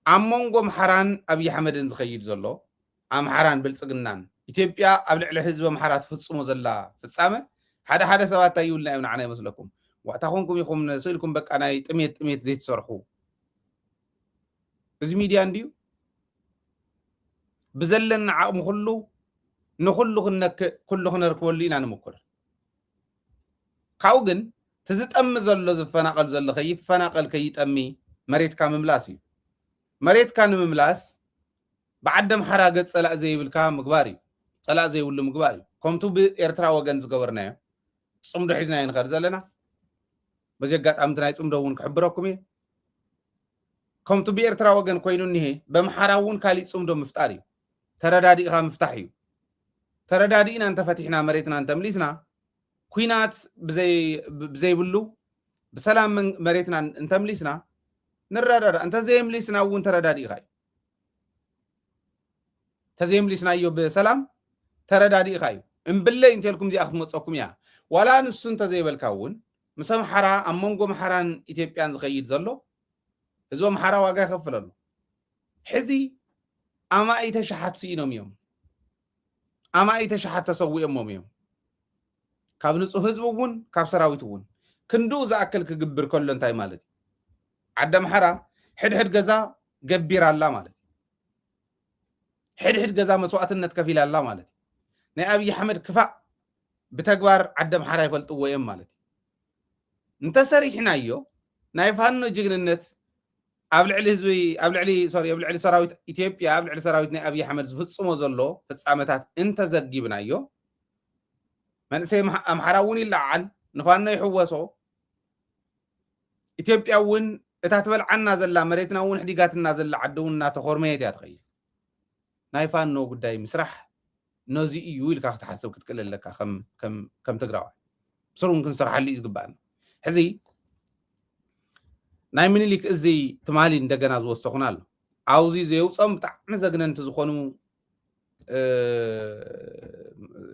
ኣብ መንጎ ኣምሓራን ኣብይ ኣሕመድን ዝኸይድ ዘሎ፣ ኣምሓራን ብልጽግናን፣ ኢትዮጵያ ኣብ ልዕሊ ህዝቢ ኣምሓራ ትፍጽሞ ዘላ ፍጻመ፣ ሓደ ሓደ ሰባት እንታይ ይብሉና እዮም ንዓና ይመስለኩም? ዋእታ ኮንኩም ኢኹም ስእልኩም በቃ ናይ ጥሜት ጥሜት ዘይትሰርሑ። እዚ ሚድያ እንድዩ። ብዘለና ዓቕሚ ኩሉ ንኹሉ ክነክእ፣ ኩሉ ክነርክበሉ ኢና ንምኩር። ካብኡ ግን እቲ ዝጠሚ ዘሎ፣ ዝፈናቐል ዘሎ ከይፈናቐል፣ ከይጠሚ መሬትካ ምምላስ እዩ። መሬትካ ንምምላስ ብዓዲ ኣምሓራ ገጽ ጸላእ ዘይብልካ ምግባር እዩ። ጸላእ ዘይብሉ ምግባር እዩ። ከምቱ ብኤርትራ ወገን ዝገበርናዮ ጽምዶ ሒዝናዮ ንኸድ ዘለና፣ በዚ ኣጋጣሚ እቲ ናይ ጽምዶ እውን ክሕብረኩም እየ። ከምቱ ብኤርትራ ወገን ኮይኑ እኒሄ፣ በምሓራ እውን ካሊእ ጽምዶ ምፍጣር እዩ። ተረዳዲእኻ ምፍታሕ እዩ። ተረዳዲእና እንተፈቲሕና፣ መሬትና እንተምሊስና፣ ኩናት ብዘይ-፣ ብዘይብሉ ብሰላም መን-፣ መሬትና እንተምሊስና፣ ንረዳዳ። እንተዘየምሊስና እውን ተረዳዲእኻ እዩ። እንተዘየምሊስናዮ ብሰላም ተረዳዲእኻ እዩ። እምብለይ እንተልኩም እዚኣ ክትመፀኩም እያ። ዋላ ንሱ እንተዘይበልካ እውን ምስ ኣምሓራ፣ ኣብ መንጎ ኣምሓራን ኢትዮጵያን ዝኸይድ ዘሎ ህዝቢ ኣምሓራ ዋጋ ይኸፍል ኣሎ። ሕዚ ኣማኢተ ሸሓት ስኢኖም እዮም። ኣማኢተ ሸሓት ተሰዊኦሞም እዮም። ካብ ንጹህ ህዝቢ እውን ካብ ሰራዊት እውን ክንድኡ ዝኣክል ክግብር ከሎ እንታይ ማለት እዩ? ዓዲ ኣምሓራ ሕድሕድ ገዛ ገቢራ ኣላ ማለት እዩ። ሕድሕድ ገዛ መስዋእትነት ከፊላ ኣላ ማለት እዩ። ናይ ኣብይ ኣሕመድ ክፋእ ብተግባር ዓዲ ኣምሓራ ይፈልጥዎ እዮም ማለት እዩ። እንተሰሪሕናዮ ናይ ፋኖ ጅግንነት ኣብ ልዕሊ ህዝቢ፣ ኣብ ልዕሊ፣ ሶሪ፣ ኣብ ልዕሊ ሰራዊት ኢትዮጵያ፣ ኣብ ልዕሊ ሰራዊት ናይ ኣብይ ኣሕመድ ዝፍጽሞ ዘሎ ፍጻመታት እንተዘጊብናዮ፣ መንእሰይ ኣምሓ-፣ ኣምሓራ እውን ይለዓል፣ ንፋኖ ይሕወሶ። ኢትዮጵያ እውን እታ ትበልዓና ዘላ፣ መሬትና እውን ሕዲጋትና ዘላ ዓዲ እውን እናተኾርመየት እያ ትኸይድ። ናይ ፋኖ ጉዳይ ምስራሕ ነዚ እዩ ኢልካ ክትሓስብ ክትክእል ኣለካ። ከም፣ ከም፣ ከም ትግራዋይ ስሩን ክንሰርሓሉ እዩ ዝግባኣና። ሕዚ ናይ ምኒልክ እዚ ትማሊ እንደገና ዝወሰኹና ኣሎ። ኣብዚ ዘየውፀም ብጣዕሚ ዘግነንቲ ዝኾኑ፣ እ፣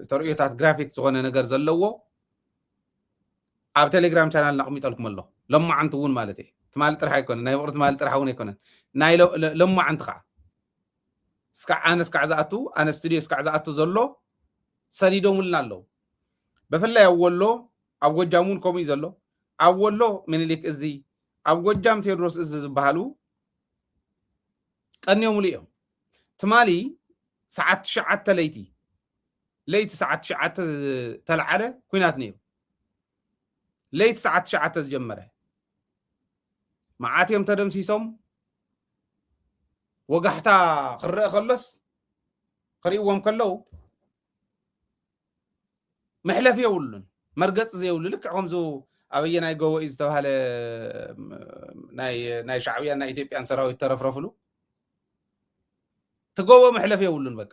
ተርእዮታት፣ ግራፊክ ዝኾነ ነገር ዘለዎ ኣብ ቴሌግራም ቻናል ነቕሚጠልኩም ኣለኹ። ሎማዓንቲ እውን ማለት እየ። ትማሊ ጥራሕ ኣይኮነን፣ ናይ ፍቕሪ ትማሊ ጥራሕ እውን ኣይኮነን። ናይ ሎ-፣ ሎ-፣ ሎማዓንቲ ከዓ እስካዕ ኣነ እስካዕ ዝኣቱ፣ ኣነ ስቱዲዮ እስካዕ ዝኣቱ ዘሎ ሰዲዶምልና ኣለዉ። ብፍላይ ኣብ ወሎ፣ ኣብ ጎጃም እውን ከምኡ እዩ ዘሎ። ኣብ ወሎ ምኒልክ እዚ፣ ኣብ ጎጃም ቴዎድሮስ እዚ ዝበሃሉ ቀንዮምሉ እዮም። ትማሊ ሰዓት ትሽዓተ ለይቲ፣ ለይቲ ሰዓት ትሽዓተ ዝተልዓለ ኲናት ነይሩ። ለይቲ ሰዓት ትሽዓተ ዝጀመረ። መዓት እዮም ተደምሲሶም። ወጋሕታ ክረአ ከሎስ፣ ክርእይዎም ከለዉ መሕለፊ የብሉን፣ መርገጺ ዘይብሉ። ልክዕ ከምዚ ኣበየናይ ጎቦ እዩ ዝተባህለ፣ ናይ፣ ናይ ሻዕብያን ናይ ኢትዮጵያን ሰራዊት ተረፍረፍሉ፣ እቲ ጎቦ መሕለፊ የብሉን። በቃ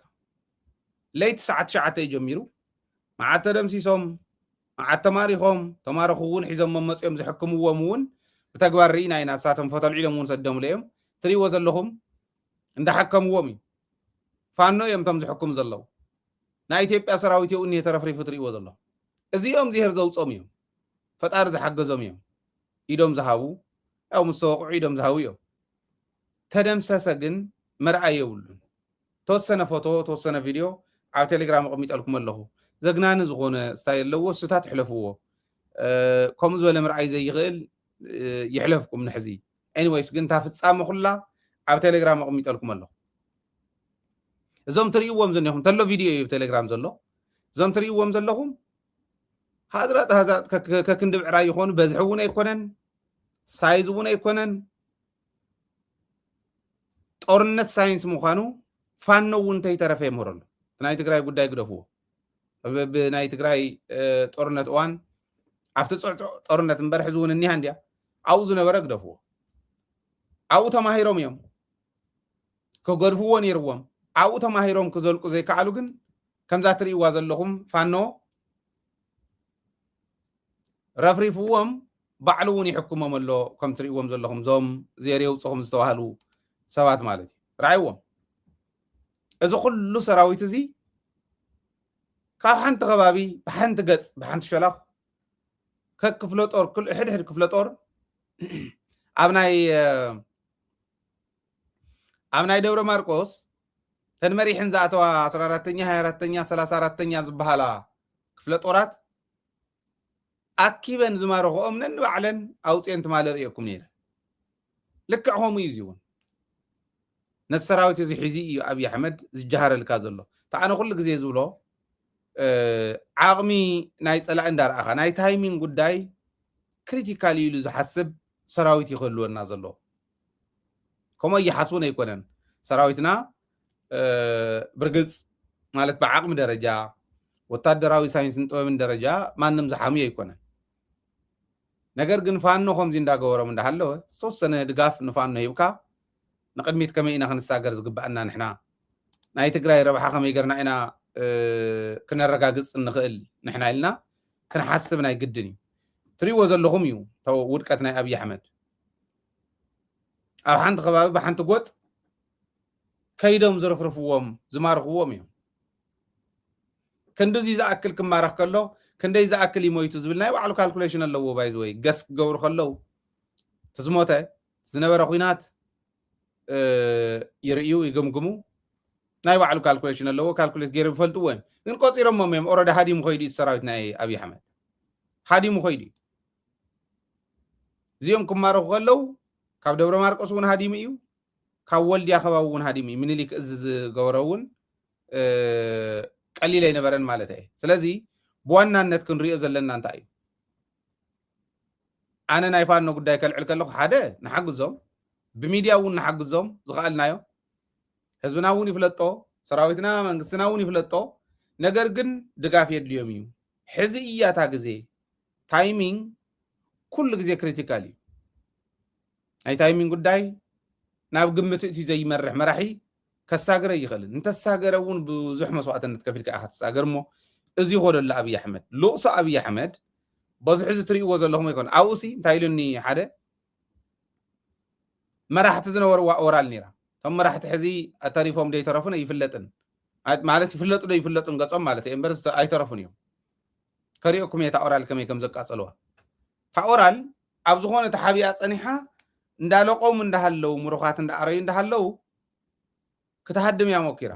ለይቲ ሰዓት ትሽዓተ እዩ ጀሚሩ። መዓት ተደምሲሶም፣ መዓት ተማሪኾም፣ ተማረኹ እውን ሒዞሞም መፂኦም ዝሕክምዎም እውን ብተግባር ርኢና ኢና። ንሳቶም ፎቶ ኣልዒሎም እውን ሰዲዶምሉ እዮም። ትርእይዎ ዘለኹም እንዳሓከምዎም እዩ። ፋኖ እዮም እቶም ዝሕክሙ ዘለዉ። ናይ ኢትዮጵያ ሰራዊት እዩ እኒሄ ተረፍሪፉ ትርእይዎ ዘለኹም። እዚኦም እግዚኣብሔር ዘውፅኦም እዮም። ፈጣሪ ዝሓገዞም እዮም። ኢዶም ዝሃቡ፣ ያው ምስ ተወቕዑ ኢዶም ዝሃቡ እዮም። ተደምሰሰ ግን መርኣይ የብሉን። ተወሰነ ፎቶ፣ ተወሰነ ቪድዮ ኣብ ቴሌግራም ኣቕሚጠልኩም ኣለኹ። ዘግናኒ ዝኾነ ስታይል ኣለዎ፣ እሱታት ሕለፍዎ። እ፣ ከምኡ ዝበለ ምርኣይ ዘይኽእል፣ እ፣ ይሕለፍኩም ንሕዚ። ኤኒዌይስ ግን እታ ፍጻመ ኩላ ኣብ ቴሌግራም ኣቕሚጠልኩም ኣለኹ። እዞም ትርእይዎም ዘለኹም፣ ተሎ ቪድዮ እዩ ኣብ ቴሌግራም ዘሎ። እዞም ትርእይዎም ዘለኹም ሃዝራጥ ሃዝራጥ ከ-፣ ከ-፣ ከክንዲ ብዕራይ ይኾኑ፣ በዝሒ እውን ኣይኮነን፣ ሳይዝ እውን ኣይኮነን። ጦርነት ሳይንስ ምዃኑ ፋኖ እውን እንተይተረፈ የምህረሉ። እቲ ናይ ትግራይ ጉዳይ ግደፍዎ። ብ-፣ ብናይ ትግራይ፣ እ፣ ጦርነት እዋን ኣብቲ ጽዕጹዕ ጦርነት እምበር ሕዚ እውን እኒሃ እንድያ። ኣብኡ ዝነበረ ግደፍዎ። ኣብኡ ተማሂሮም እዮም። ክገድፍዎ ነይርዎም። ኣብኡ ተማሂሮም ክዘልቁ ዘይከኣሉ ግን ከምዛ ትርእይዋ ዘለኹም ፋኖ ረፍሪፍዎም፣ ባዕሉ እውን ይሕክሞም ኣሎ። ከም ትርእይዎም ዘለኹም እዞም ዜር የውፅኹም ዝተባህሉ ሰባት ማለት እዩ። ረኣይዎም። እዚ ኩሉ ሰራዊት እዚ ካብ ሓንቲ ከባቢ ብሓንቲ ገፅ፣ ብሓንቲ ሸላኽ ከክፍለ ጦር፣ ክል-፣ ሕድሕድ ክፍለ ጦር ኣብ ናይ፣ እ፣ ኣብ ናይ ደብረ ማርቆስ ተን መሪሕን ዝኣተዋ ዓሰርተ ኣራተኛ፣ ሃያ ኣራተኛ፣ ሰላሳ ኣራተኛ ዝበሃላ ክፍለ ጦራት ኣኪበን ዝማረኽኦም ነንባዕለን ኣውፅኤን ትማሊ ርእየኩም ነይረ። ልክዕ ከምኡ እዩ። እዚ እውን ነቲ ሰራዊት እዚ ሒዙ እዩ ኣብይ ኣሕመድ ዝጀሃረልካ ዘሎ። እታ ኣነ ኩሉ ግዜ ዝብሎ ዓቕሚ ናይ ፀላኢ እንዳረኣኻ ናይ ታይሚንግ ጉዳይ ክሪቲካል ኢሉ ዝሓስብ ሰራዊት ይክህልወና ዘሎ። ከምኡ ኣይሓስቡን ኣይኮነን። ሰራዊትና ብርግፅ ማለት ብዓቕሚ ደረጃ ወታደራዊ ሳይንስን ጥበብን ደረጃ ማንም ዝሓምዮ ኣይኮነን። ነገር ግን ፋኖ ከምዚ እንዳገበሮም እንዳሃለወ ዝተወሰነ ድጋፍ ንፋኖ ሂብካ ንቅድሚት ከመይ ኢና ክንሳገር ዝግባኣና ንሕና ናይ ትግራይ ረብሓ ከመይ ገርና ኢና ክነረጋግፅ ንኽእል ንሕና ኢልና ክንሓስብ ናይ ግድን እዩ። ትሪእዎ ዘለኹም እዩ ውድቀት ናይ ኣብይ ኣሕመድ። ኣብ ሓንቲ ከባቢ ብሓንቲ ጎጥ ከይዶም ዝርፍርፍዎም ዝማርኽዎም እዮም። ክንድዚ ዝኣክል ክማረኽ ከሎ ክንደይ ዝኣክል ይሞይቱ ዝብል ናይ ባዕሉ ካልኩሌሽን ኣለዎ። ባይዝወይ ገስ ክገብሩ ከለው እቲ ዝሞተ ዝነበረ ኩናት ይርእዩ ይግምግሙ። ናይ ባዕሉ ካልኩሌሽን ኣለዎ። ካልኩሌት ገይሮም ይፈልጥዎ እዮም። ግን ቆፂሮሞም እዮም። ኦረዲ ሃዲሙ ከይዱ እዩ ሰራዊት ናይ ኣብይ ኣሕመድ ሃዲሙ ከይዱ እዩ። እዚኦም ክማረኹ ከለው ካብ ደብረ ማርቆስ እውን ሃዲሙ እዩ። ካብ ወልድያ ከባቢ እውን ሃዲሙ እዩ። ምኒልክ እዚ ዝገበሮ እውን ቀሊል ኣይነበረን ማለት እየ። ስለዚ ብዋናነት ክንሪኦ ዘለና እንታይ እዩ? ኣነ ናይ ፋኖ ጉዳይ ከልዕል ከለኹ ሓደ ንሓግዞም፣ ብሚድያ እውን ንሓግዞም ዝኸኣልናዮ። ህዝብና እውን ይፍለጦ፣ ሰራዊትና መንግስትና እውን ይፍለጦ። ነገር ግን ድጋፍ የድልዮም እዩ። ሕዚ እያ እታ ግዜ። ታይሚንግ ኩሉ ግዜ ክሪቲካል እዩ። ናይ ታይሚንግ ጉዳይ ናብ ግምት እቲ ዘይመርሕ መራሒ ከሳግረ ይኽእልን እንተሳገረ እውን ብዙሕ መስዋእትነት ከፊልካ ኢኻ ትሳገር። እሞ እዚ ይኾደሉ ኣብይ ኣሕመድ ልቕሶ ኣብይ ኣሕመድ በዚ ሕዚ ትርእይዎ ዘለኹም ኣይኮነ። ኣብኡሲ እንታይ ኢሉኒ ሓደ መራሕቲ ዝነበርዋ ኦራል ነይራ። እቶም መራሕቲ ሕዚ ተሪፎም ዶ ይተረፉን ኣይፍለጥን። ማለት ይፍለጡ ዶ ይፍለጡን ገጾም ማለት እየ እምበር ኣይተረፉን እዮም። ከሪኦኩም እየ እታ ኦራል ከመይ ከም ዘቃጸልዋ። እታ ኦራል ኣብ ዝኾነ ተሓቢኣ ጸኒሓ እንዳለቆሙ እንዳሃለው ምሩኻት እንዳኣረዩ እንዳሃለው ክትሃድም እያ ሞኪራ።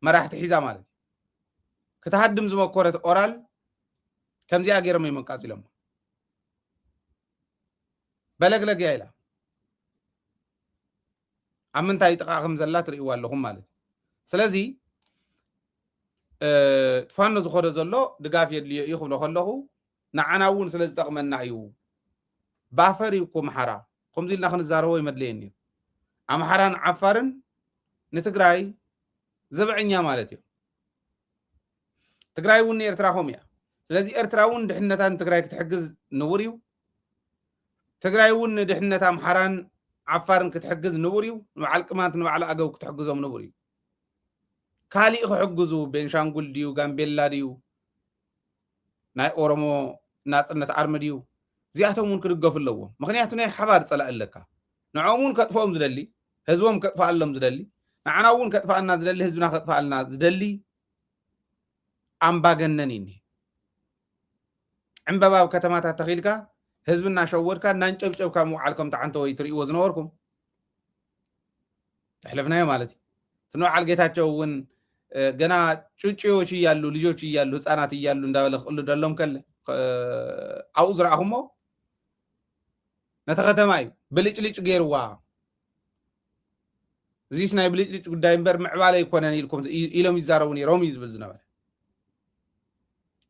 መራሕቲ ሒዛ ማለት እዩ። ክትሃድም ዝመኮረት ኦራል ከምዚኣ ገይሮም እዮም ኣቃጺሎም። በለግለግ እያ ኢላ ኣብ ምንታይ ጥቓ ከም ዘላ ትርእይዋ ኣለኹም ማለት እዩ። ስለዚ ፋኖ ዝኾዶ ዘሎ ድጋፍ የድልዮ እዩ ክብሎ ከለኹ ንዓና እውን ስለ ዝጠቕመና እዩ። ባፈር እዩ እኮ ኣምሓራ። ከምዚ ኢልና ክንዛረቦ ይመድለየኒ እዩ። ኣምሓራን ዓፋርን ንትግራይ ዘብዐኛ ማለት እዩ። ትግራይ እውን ንኤርትራ ከምኡ እያ። ስለዚ ኤርትራ እውን ድሕነታ ንትግራይ ክትሕግዝ ንቡር እዩ። ትግራይ እውን ንድሕነት ኣምሓራን ዓፋርን ክትሕግዝ ንቡር እዩ። ንበዓል ቅማንት ንበዓል ኣገው ክትሕግዞም ንቡር እዩ። ካሊእ ክሕግዙ ቤንሻንጉል ድዩ ጋምቤላ ድዩ ናይ ኦሮሞ ናፅነት ኣርሚ ድዩ እዚኣቶም እውን ክድገፉ ኣለዎም። ምክንያቱ ናይ ሓባር ፀላእ ኣለካ። ንዕኦም እውን ከጥፍኦም ዝደሊ ህዝቦም ከጥፍኣሎም ዝደሊ ንዓና እውን ከጥፍኣና ዝደሊ ህዝብና ከጥፍኣልና ዝደሊ ኣምባገነን እዩ። ዕምበባ ኣብ ከተማታት ተኺልካ ህዝቢ እናሸወድካ እናንጨብጨብካ ምውዓል ከም ተዓንተወይ ትርእይዎ ዝነበርኩም ተሕለፍናዮ ማለት እዩ። እቲ ንበዓል ጌታቸው እውን ገና ጩጭዎች እያሉ ልጆች እያሉ ህፃናት እያሉ እንዳበለ ክቅልደሎም ከለ ኣብኡ ዝረኣኹሞ ነቲ ከተማ እዩ ብልጭልጭ ገይርዋ። እዚስ ናይ ብልጭልጭ ጉዳይ እምበር ምዕባለ ኣይኮነን ኢሎም ይዛረቡ ነይሮም እዩ ዝብል ዝነበረ።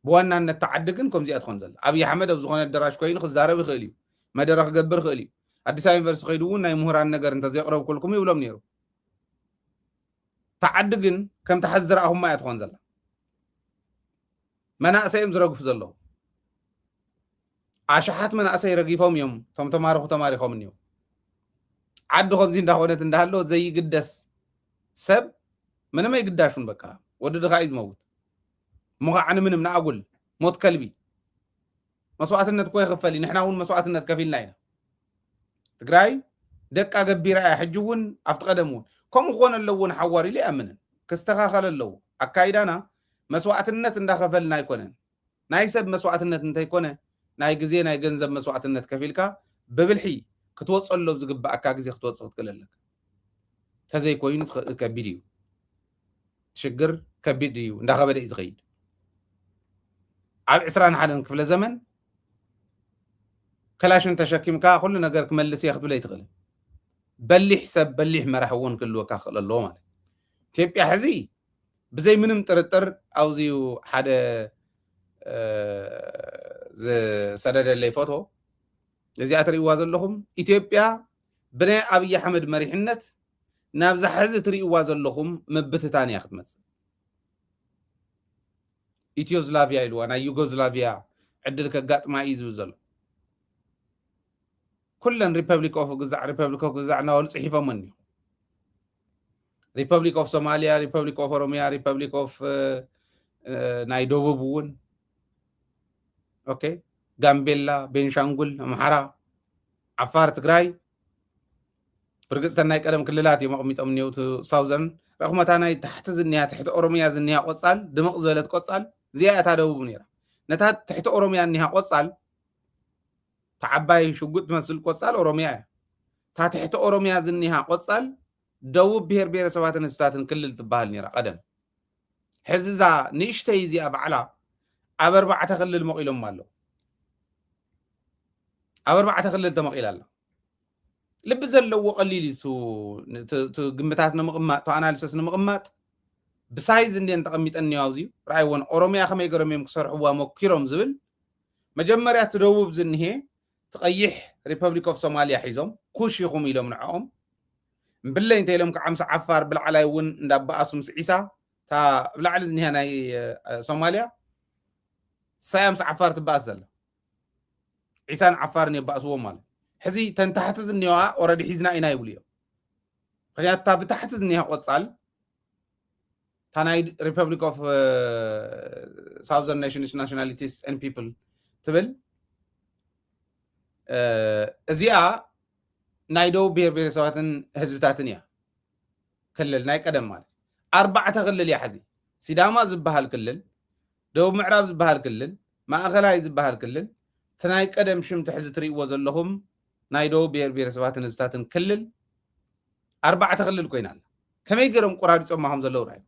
ብዋናነት ተዓዲ ግን ከምዚኣ ትኾን ዘላ ኣብይ ኣሕመድ ኣብ ዝኾነ ኣደራሽ ኮይኑ ክዛረብ ይኽእል እዩ፣ መደረ ክገብር ይኽእል እዩ። ኣዲስ ኣበባ ዩኒቨርሲቲ ከይዱ እውን ናይ ምሁራን ነገር እንተዘየቕረብኩልኩም ይብሎም ነይሩ። ተዓዲ ግን ከምቲ ሓዚ ዝረኣኹማ እያ ትኾን ዘላ። መናእሰይ እዮም ዝረግፉ ዘለዉ። ኣሽሓት መናእሰይ ረጊፎም እዮም። እቶም ተማርኹ ተማሪኾም እኒው ዓዲ ከምዚ እንዳኾነት እንዳሃለወት ዘይግደስ ሰብ ምንም ኣይግዳሹን። በቃ ወዲ ድኻ እዩ ዝመውት። እሞ ከዓ ንምንም ንኣጉል ሞት ከልቢ መስዋእትነት እኮ ይኽፈል እዩ። ንሕና እውን መስዋእትነት ከፊልና ኢና። ትግራይ ደቃ ገቢራ እያ። ሕጂ እውን ኣብቲ ቀደም እውን ከምኡ ክኾነ ኣለዎ ንሓዋር ኢለ ይኣምንን። ክስተኻኸል ኣለዎ ኣካይዳና። መስዋእትነት እንዳኸፈልና ኣይኮነን። ናይ ሰብ መስዋእትነት እንተይኮነ ናይ ግዜ ናይ ገንዘብ መስዋእትነት ከፊልካ ብብልሒ ክትወፀሎም ዝግባኣካ ግዜ ክትወፅእ ክትክእል ኣለካ። ተዘይኮይኑ ከቢድ እዩ። ሽግር ከቢድ እዩ፣ እንዳኸበደ እዩ ዝኸይድ። ኣብ ዕስራን ሓደን ክፍለ ዘመን ከላሽን ተሸኪምካ ኩሉ ነገር ክመልስ እየ ክትብል ኣይትኽእልን። በሊሕ ሰብ፣ በሊሕ መራሒ እውን ክህልወካ ክኽእል ኣለዎ ማለት እዩ። ኢትዮጵያ ሕዚ ብዘይ ምንም ጥርጥር ኣብዚዩ ሓደ ዝሰደደለይ ፎቶ፣ እዚኣ ትርእይዋ ዘለኹም ኢትዮጵያ ብናይ ኣብይ ኣሕመድ መሪሕነት ናብዛ ሕዚ ትርእይዋ ዘለኹም ምብትታን እያ ክትመጽእ። ኢትዮዝላቪያ ኢልዋ፣ ናይ ዩጎዝላቪያ ዕድል ከጋጥማ እዩ ዝብል ዘሎ። ኩለን ሪፐብሊክ ኦፍ ግዛዕ፣ ሪፐብሊክ ኦፍ ግዛዕ እናበሉ ጽሒፎም እኒሁ። ሪፐብሊክ ኦፍ ሶማሊያ፣ ሪፐብሊክ ኦፍ ኦሮሚያ፣ ሪፐብሊክ ኦፍ ናይ ደቡብ እውን፣ ኦኬ፣ ጋምቤላ፣ ቤንሻንጉል፣ ኣምሓራ፣ ዓፋር፣ ትግራይ። ብርግጽ ተን ናይ ቀደም ክልላት እዮም ኣቕሚጦም እኒው። እቲ ሳውዘርን ረኽመታ ናይ ታሕቲ ዝኒሃ፣ ትሕቲ ኦሮሚያ ዝኒሃ ቆጻል፣ ድምቕ ዝበለት ቆጻል እዚኣ እታ ደቡብ ነይራ። ነታ ትሕቲ ኦሮሚያ እኒሃ ቆጻል፣ ተዓባይ ሽጉጥ ትመስል ቆጻል ኦሮሚያ እያ። እታ ትሕቲ ኦሮሚያ ዝኒሃ ቆጻል ደቡብ ብሔር ብሔረሰባትን ህዝብታትን ክልል ትበሃል ነይራ ቀደም። ሕዚ እዛ ንእሽተይ እዚኣ ባዕላ ኣብ ኣርባዕተ ክልል መቒሎም ኣለዉ። ኣብ ኣርባዕተ ክልል ተመቒላ ኣላ። ልቢ ዘለዎ ቀሊል እዩ። ግምታት ንምቕማጥ፣ ኣናሊሲስ ንምቕማጥ ብሳይዝ እንድየን ተቐሚጠን እኒዋ። ኣብዚ ረኣይዎን ኦሮሚያ ከመይ ገሮም እዮም ክሰርሕዋ ሞኪሮም ዝብል መጀመርያ እቲ ደቡብ ዝንሄ ትቐይሕ ሪፐብሊክ ኦፍ ሶማሊያ ሒዞም ኩሽ ኢኹም ኢሎም ንዕኦም እምብለይ እንተ ኢሎም ከዓ ምስ ዓፋር ብላዕላይ እውን እንዳበኣሱ ምስ ዒሳ እታ ብላዕሊ ዝኒሃ ናይ ሶማሊያ ሳያ ምስ ዓፋር ትበኣስ ዘላ ዒሳን ዓፋርን የባእስዎም ማለት ሕዚ ተንታሕቲ ዝኒዋ ኦረዲ ሒዝና ኢና ይብሉ እዮም። ምክንያቱ እታ ብታሕቲ ዝኒሃ ቆፃል እታ ናይ ሪፐብሊክ ኦፍ ሳውዘርን ኔሽንስ ናሽናሊቲስ ን ፒፕል ትብል እዚኣ ናይ ደቡብ ብሔር ብሔረሰባትን ህዝብታትን እያ። ክልል ናይ ቀደም ማለት ኣርባዕተ ክልል እያ ሕዚ። ሲዳማ ዝበሃል ክልል፣ ደቡብ ምዕራብ ዝበሃል ክልል፣ ማእኸላይ ዝበሃል ክልል፣ እቲ ናይ ቀደም ሽም ትሕዚ ትርእይዎ ዘለኹም ናይ ደቡብ ብሔር ብሔረሰባትን ህዝብታትን ክልል ኣርባዕተ ክልል ኮይና ኣላ። ከመይ ገይሮም ቆራሪፆማ ከም ዘለዉ ርኣዩ።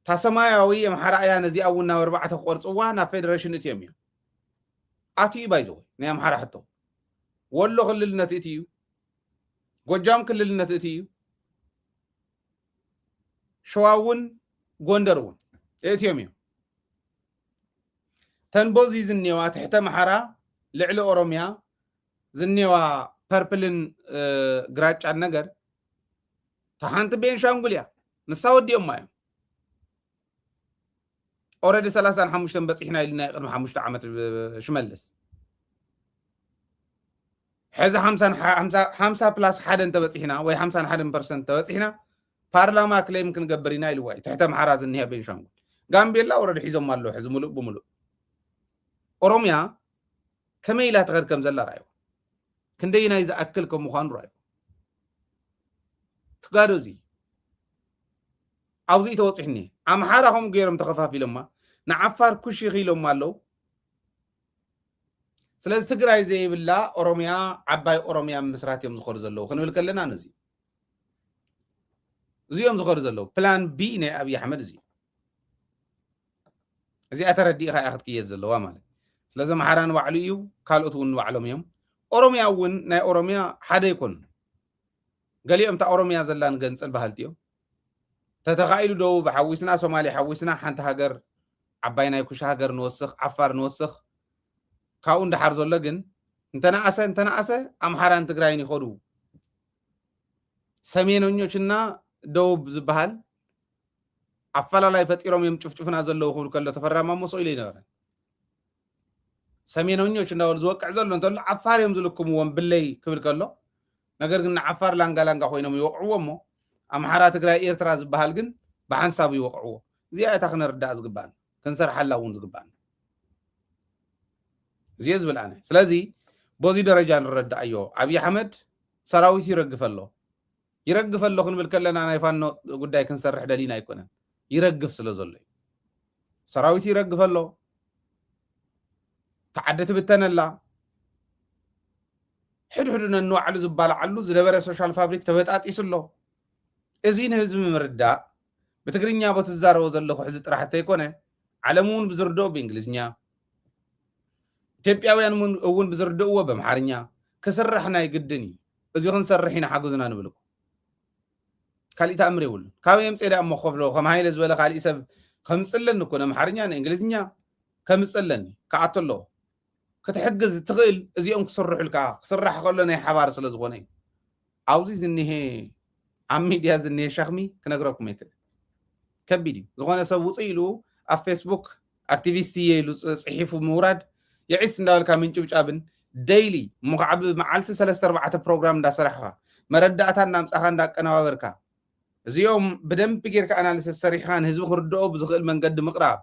እታ ሰማያዊ ኣምሓራ እያ። ነዚኣ እውን ናብ ኣርባዕተ ክቆርፅዋ ናብ ፌደሬሽን እትዮም እዮም። ኣትዩ ባይዘወይ ናይ ኣምሓራ ሕቶ ወሎ ክልልነት እቲ እዩ። ጎጃም ክልልነት እቲ እዩ። ሸዋ እውን ጎንደር እውን እትዮም እዮም። ተንቦዚ ዝኔዋ ትሕተ ኣምሓራ ልዕሊ ኦሮሚያ ዝኔዋ ፐርፕልን ግራጫን ነገር ተሓንቲ ቤንሻንጉል እያ። ንሳ ወዲኦማ እዮም። ኦረዲ ሰላሳን ሓሙሽተን በፂሕና ኢልና ቅድሚ ሓሙሽተ ዓመት ሽመልስ ሕዚ ሓምሳ ፕላስ ሓደ እንተበፂሕና ወይ ሓምሳን ሓደን ፐርሰንት ተበፂሕና ፓርላማ ክሌም ክንገብር ኢና ኢልዋ እዩ። ትሕተ ኣምሓራ ዝኒሀ ቤንሻንጉል ጋምቤላ ኦረዲ ሒዞም ኣለዉ ሕዚ ሙሉእ ብሙሉእ። ኦሮሚያ ከመይ ኢላ ትኸድ ከም ዘላ ርኣዩ። ክንደይ ናይ ዝኣክል ከም ምዃኑ ርኣዩ። ትጋዶ እዚ ኣብዚ ተወፂሕኒ ኣምሓራ ከምኡ ገይሮም ተኸፋፊሎማ ንዓፋር ኩሽ ኢኺ ኢሎማ ኣለዉ። ስለዚ ትግራይ ዘይብላ ኦሮሚያ ዓባይ ኦሮሚያ ምስራት እዮም ዝኸዱ ዘለዉ ክንብል ከለና ነዚ እዚኦም ዝኸዱ ዘለዉ ፕላን ቢ ናይ ኣብይ ኣሕመድ እዚ እዚኣ ተረዲእኻ እያ ክትክየድ ዘለዋ ማለት። ስለዚ ኣምሓራ ንባዕሉ እዩ፣ ካልኦት እውን ንባዕሎም እዮም። ኦሮሚያ እውን ናይ ኦሮሚያ ሓደ ይኮኑ። ገሊኦም እታ ኦሮሚያ ዘላ ንገንፅል በሃልቲ እዮም። ተተኻኢሉ ደቡብ ሓዊስና ሶማሌ ሓዊስና ሓንቲ ሃገር ዓባይ ናይ ኩሻ ሃገር ንወስኽ ዓፋር ንወስኽ። ካብኡ እንዳሓር ዘሎ ግን እንተነኣሰ እንተነኣሰ ኣምሓራን ትግራይን ይኸዱ። ሰሜነኞችና ደቡብ ዝበሃል ኣፈላላይ ፈጢሮም እዮም ጭፍጭፍና ዘለዉ ክብል ከሎ ተፈራማ ሞሶ ኢለ ይነበረ። ሰሜነኞች እንዳበሉ ዝወቅዕ ዘሎ እንተሎ ዓፋር እዮም ዝልክምዎም ብለይ ክብል ከሎ ነገር ግን ንዓፋር ላንጋ ላንጋ ኮይኖም ይወቅዕዎ እሞ ኣምሓራ ትግራይ ኤርትራ ዝበሃል ግን ብሓንሳብ ይወቅዕዎ። እዚኣ እታ ክነርዳእ ዝግባኣና ክንሰርሓላ እውን ዝግባኣና እዚየ ዝብል ኣነ። ስለዚ በዚ ደረጃ ንረዳኣዮ። ኣብይ ኣሕመድ ሰራዊት ይረግፍ ኣሎ። ይረግፍ ኣሎ ክንብል ከለና ናይ ፋኖ ጉዳይ ክንሰርሕ ደሊና ኣይኮነን። ይረግፍ ስለ ዘሎ እዩ። ሰራዊት ይረግፍ ኣሎ። ተዓዲ ትብተነላ። ሕድሕዱ ነንባዕሉ ዝባላዓሉ ዝነበረ ሶሻል ፋብሪክ ተበጣጢሱ ኣሎ። እዚ ንህዝቢ ምርዳእ ብትግርኛ ቦቲ ዝዛረቦ ዘለኹ ሕዚ ጥራሕ እንተይኮነ ዓለም እውን ብዝርድኦ ብእንግሊዝኛ ኢትዮጵያውያን እውን እውን ብዝርድእዎ በምሓርኛ ክስራሕ ናይ ግድን እዩ። እዚ ክንሰርሕ ኢና ሓግዙና ንብልኩም። ካሊእ ተኣምር የብሉን። ካበይ የምፅእ ደኣ እሞ ክኸፍሎ ከም ሃይለ ዝበለ ካሊእ ሰብ ከምፅለኒ እኮ ነምሓርኛ ንእንግሊዝኛ ከምፅለኒ ክኣቶ ኣለዎ። ክትሕግዝ ትኽእል እዚኦም ክስርሑልካ ክስራሕ ከሎ ናይ ሓባር ስለ ዝኾነ እዩ። ኣብዚ ዝኒሄ ኣብ ሚድያ ዝኒሄ ሸኽሚ ክነግረኩም ኣይክእል። ከቢድ እዩ። ዝኾነ ሰብ ውፅእ ኢሉ ኣብ ፌስቡክ ኣክቲቪስት እየ ኢሉ ጽ- ጽሒፉ ምውራድ የዒስ እንዳበልካ ምንጭብጫብን ደይሊ እሞ ከዓ ብመዓልቲ ሰለስተ ኣርባዕተ ፕሮግራም እንዳሰራሕካ መረዳእታ እናምፃኻ እንዳቀነባበርካ እዚኦም ብደንብ ጌርካ ኣናሊሲስ ሰሪሕካ ንህዝቢ ክርድኦ ብዝኽእል መንገዲ ምቕራብ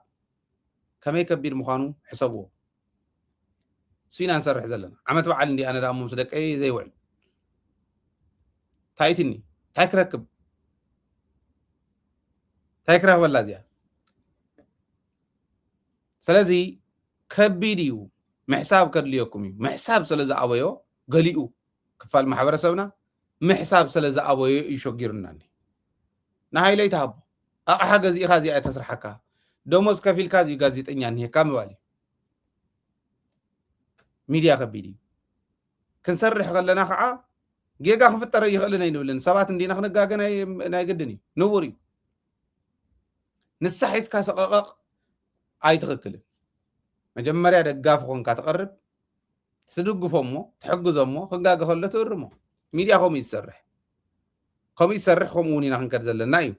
ከመይ ከቢድ ምዃኑ ሕሰብዎ። እሱ ኢና ንሰርሕ ዘለና። ዓመት በዓል እንዲ ኣነ ዳሞ ምስ ደቀይ ዘይውዕል ታይትኒ ታይ ክረክብ ታይ ክረክበላ እዚኣ። ስለዚ ከቢድ እዩ። ምሕሳብ ከድልየኩም እዩ። ምሕሳብ ስለ ዝኣበዮ ገሊኡ ክፋል ማሕበረሰብና ምሕሳብ ስለ ዝኣበዮ እዩ ሸጊሩና። ንሃይለይ ትሃቦ ኣቕሓ ገዚእኻ እዚኣ እየ ተስርሓካ ደሞዝ ከፊልካ እዚዩ ጋዜጠኛ እኒሄካ ምባል እዩ። ሚድያ ከቢድ እዩ። ክንሰርሕ ከለና ከዓ ጌጋ ክፍጠር ይኽእልን ኣይንብልን። ሰባት እንዲና ክንጋገ ናይ ናይ ግድን እዩ፣ ንቡር እዩ። ንሳ ሒዝካ ሰቐቐቕ ኣይትኽክልን። መጀመርያ ደጋፊ ኮንካ ትቐርብ፣ ትድግፎ እሞ ትሕግዞ እሞ ክጋገ ከሎ ትእርሞ። ሚድያ ከምኡ እዩ ዝሰርሕ። ከምኡ ይሰርሕ፣ ከምኡ እውን ኢና ክንከድ ዘለና እዩ።